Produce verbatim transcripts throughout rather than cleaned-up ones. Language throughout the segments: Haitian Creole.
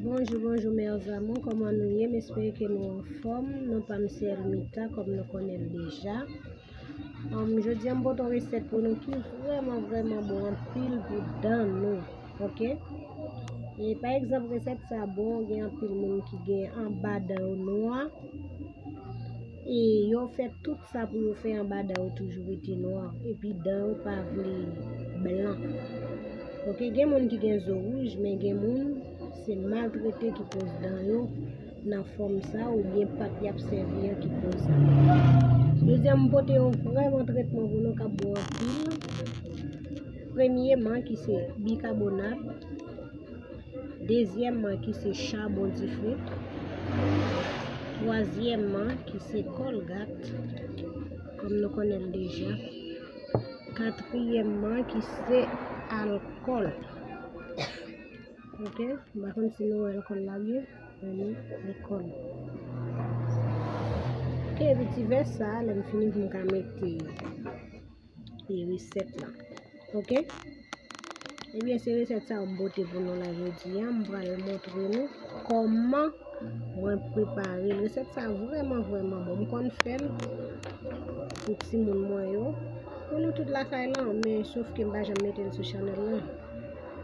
Bonjou, bonjou, mes amours, kòman nou ye? M espere ke nou anfòm. Non pa m se Elmita, kòm nou konnen l deja. Um, jodi a m pote yon resèt pou nou ki vrèman, vrèman bon anpil pou dan nou. Ok? E pa egzanp, resèt sa bon, gen anpil moun ki gen anba dan yo nwa. E yo fè tout sa pou yo fè anba dan yo toujou rete nwa. Epi dan yo pa vle blan. Ok, gen moun ki gen zo wouj, men gen moun se maltrete ki koz dan yo nan fòm sa oubyen pat y ap sèvi an ki koz sa. Jodi a m pote yon vrèman tretman pou nou k ap bon anpil. Premyeman ki se bikabonat, dezyèmman ki se chabon dife, twazyèmman ki se kòlgat, kòm nou konnen l deja, katriyèmman ki se alkòl. Ok, m pa konn si nou wè alkòl la byen, men nou alkòl. Ok, epi ti vè sa, lè m fini pou m ka mete e resèt la. Ok? Ebyen, se resèt sa m pote pou nou la jodi a. M pral montre nou kòman mwen prepare l. Resèt sa vrèman, vrèman bon. M konn fè l pou timoun mwen yo. Pou nou tout lakay lan, men sof ke m pa janm mete l sou chanèl lan.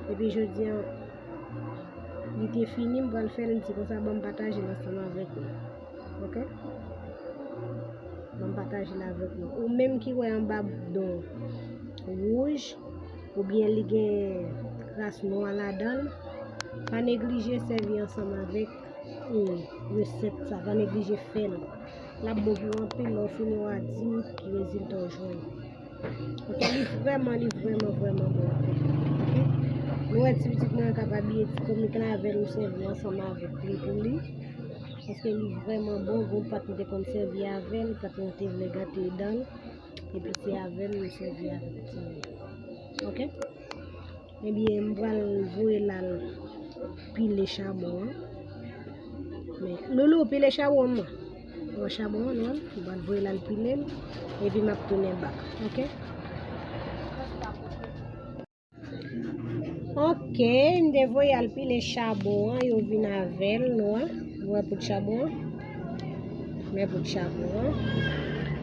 Epi jodi a, li te fini, m pral fè l, m di konsa, ban m pataje l ansanm avèk nou. Ok? Ban m pataje l avèk nou. Ou menm ki wè anba dan w wouj, oubyen li gen kras nwa ladan l, pa neglije sèvi ansanm avèk, e, resèt sa, pa neglije fè l. L ap bon pou ou anpil, lè w fini w a di m ki rezilta w jwenn. Ok, li vrèman, li vrèman, vrèman bon. Ok? Nou wè ti pitit mwen an k ap abiye ti komik la avè l, m sèvi ansanm avèk li pou li. Paske li vrèman bon, gon pat m te konn sèvi avè l, pat mwen te vle gate dan l. Epi se avè l m sèvi avèk ti moun. Ok? Ebyen, m pral voye l al pile chabon an. Men, Loulou, pile chabon an. Bon, chabon an, non? M pral voye l al pile l. Epi m ap tounen bak. Ok? Ok, m te voye al pile chabon an, yo vin avè l, nou wè. Nou wè poud chabon an? Men poud chabon an.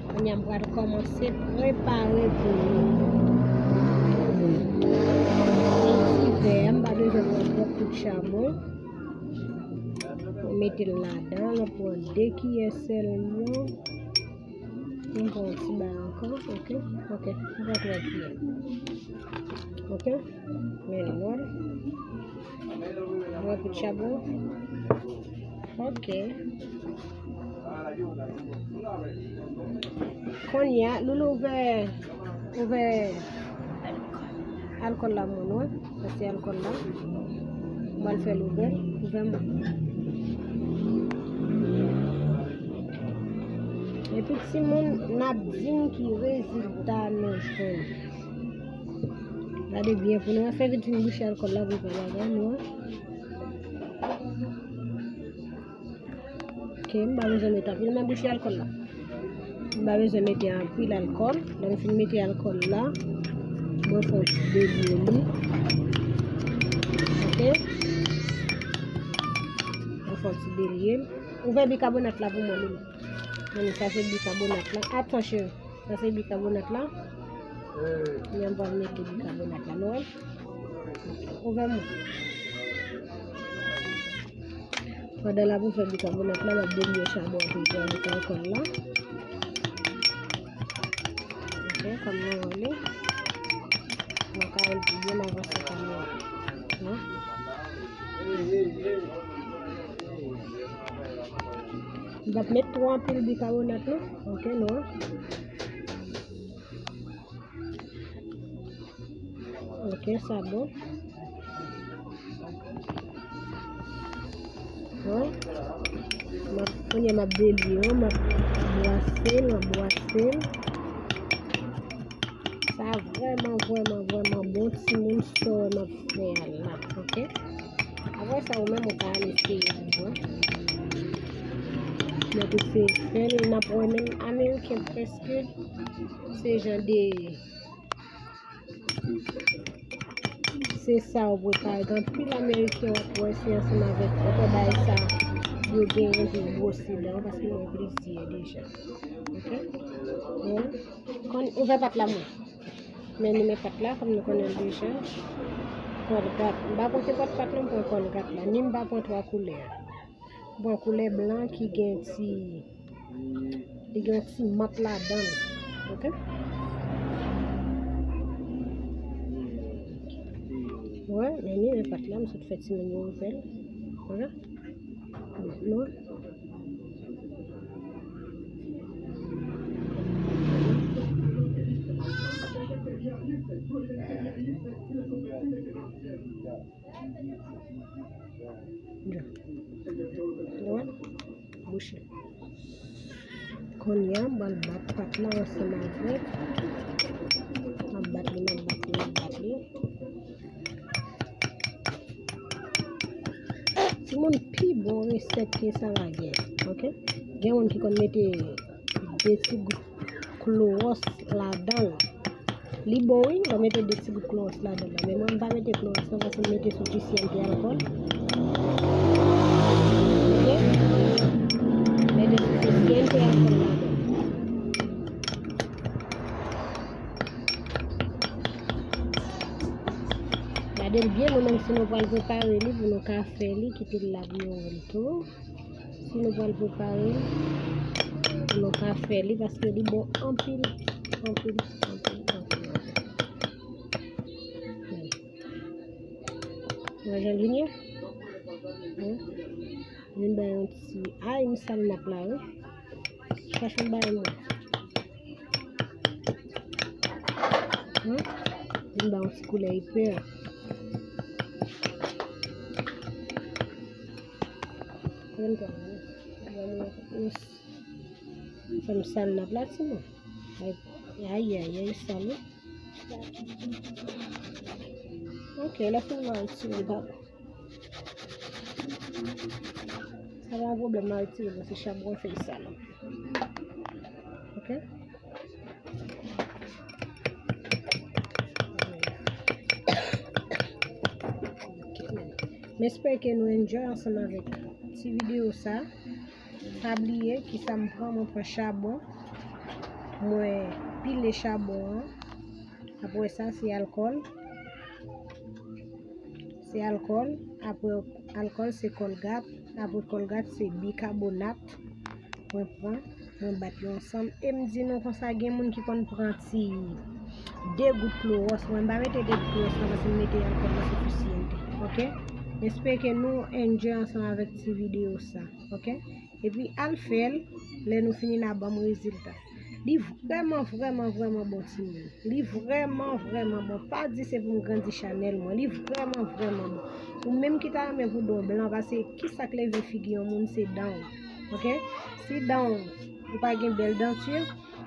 Kounye a m pral kòmanse prepare pou nou. Yon ti vè, m pa bezwen pran twòp poud chabon. Mete l ladan, m pran de kiyè sèlman. M pran yon ti ba ankò, ok, ok, m pran twòp kiyè. Ok, men l wè. Mwen poud chabon. Ok. Kounye a, Loulou ouvè, ouvè alkòl la, moun wè. Sa se alkòl la. M pral fè l ouvè. Ouvè m. Epi timoun, n ap di m ki rezilta nou jwenn. Gade byen pou nou wè, fè vit vin bouche alkòl la pou fè bagay nou wè. Ok, m pa bezwen mete anpil nan bouche alkòl la. M pa bezwen mete anpil alkòl. Lè m fin mete alkòl la, mwen fè yon ti delye li. Ok. Mwen fè yon ti delye l. Ouvè bikabonat la pou mwen, Loulou. Mwen, sa se bikabonat la. Atann, cheri. Sa se bikabonat la. Mwen pral mete bikabonat la, nou wè. Ouvè m. Pandan l ap ouvè bikabonat la, m ap delye chabon an pou l pran tan ankò la. Ok, kòm nou wè li. Mwen ka wè l pi byen, m avanse kamera. Non? M p ap met twò anpil bikabonat non. Ok, non. Ok, sa bon. Bon. M ap, kounye a m ap delye, m ap bwase l, m ap bwase l. Sa vrèman, vrèman, vrèman bon, timoun, sa w wè m ap fè a la, ok? Apre sa, ou menm, ou ka al eseye pou mwen. Mwen te eseye fè l, n ap wè menm Ameriken prèske se jan de, Se sa ou prepare. Gen anpil Ameriken w ap wè se ansanm avèk bagay sa yo genyen pou yo bwose dan yo, paske mwen plizyè deja. Ok? Bon. Konn ouvè pat la mwen. Men ni men pat la, kòm nou konnen l deja. Kòlgat. M pa pran kenpòt pat la, m pran kòlgat la. Ni m pa pran twa koulè a. Bon, koulè blan ki gen ti, li gen ti mant ladan l. Ok? Wè, men ni men pat la, m sot fè timoun yo ouvè l. Wè. Nou. Wè. Bouche. Kounye a, m pral bat pat la ansanm avèk. M ap bat li, m ap bat li, m ap bat li. Timoun, pi bon resèt ke sa la gen, ok? Gen moun ki konn mete de ti gout klowòs ladan l. Li bon wi, lè w mete de ti gout klowòs ladan l la. Men mwen, m pa mete klowòs la, paske m mete sifisyan de alkòl. Ok? Mete sifisyan de alkòl ladan l. Gade l byen, nou menm si nou pral prepare li pou nou ka fè li, kite l la pou nou wè l tou. Si nou pral prepare l, pou nou ka fè li, paske li bon anpil, anpil, anpil, anpil, anpil. Wè jan l vin ye? Wi. Vin bay yon ti, ay, m sal nap la, wi. Chache yon bagay mwen. Hmm? Vin bay yon ti koulè epè. Fè m sal nap la, timoun. Ay, ay, ay, ay, sal, wi. Ok, lè fini m al tire l pa. Sa pa yon pwoblèm, m al tire l, se chabon fèy sa la. Ok? Ok, men. M espere ke nou enjoy ansanm avèk ti videyo sa. Pa bliye kisa m pran, mwen pran chabon, mwen pile chabon an. Apre sa, se alkòl. Se alkòl. Apre alkòl, se kòlgat. Apre kòlgat, se bikabonat. Mwen pran, mwen bat yo ansanm. E m di nou konsa, gen moun ki konn pran ti de gout klowòs. Mwen, m pa mete de gout klowòs la, paske m mete alkòl nan sifisiyente. Ok? M espere ke nou enjoy ansanm avèk ti videyo sa. Ok? Epi al fè l, lè nou fini n a ban m rezilta. Li vrèman, vrèman, vrèman bon, timoun. Li vrèman, vrèman bon. Pa di se pou m grandi chanèl mwen. Li vrèman, vrèman bon. Ou menm ki ta renmen pou dan w blan, paske kisa k leve figi yon moun, se dan w. Ok? Si dan w, ou pa gen bèl danti,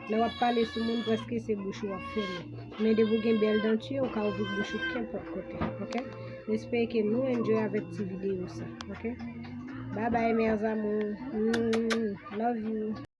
lè w ap pale sou moun, prèske se bouch ou w ap fèmen. Men depi w gen bèl danti, ou ka ouvri bouch ou kenpòt kote. Ok? M espere ke nou enjoy avèk ti videyo sa. Ok? Bye bye, mes amours. Mm, love you.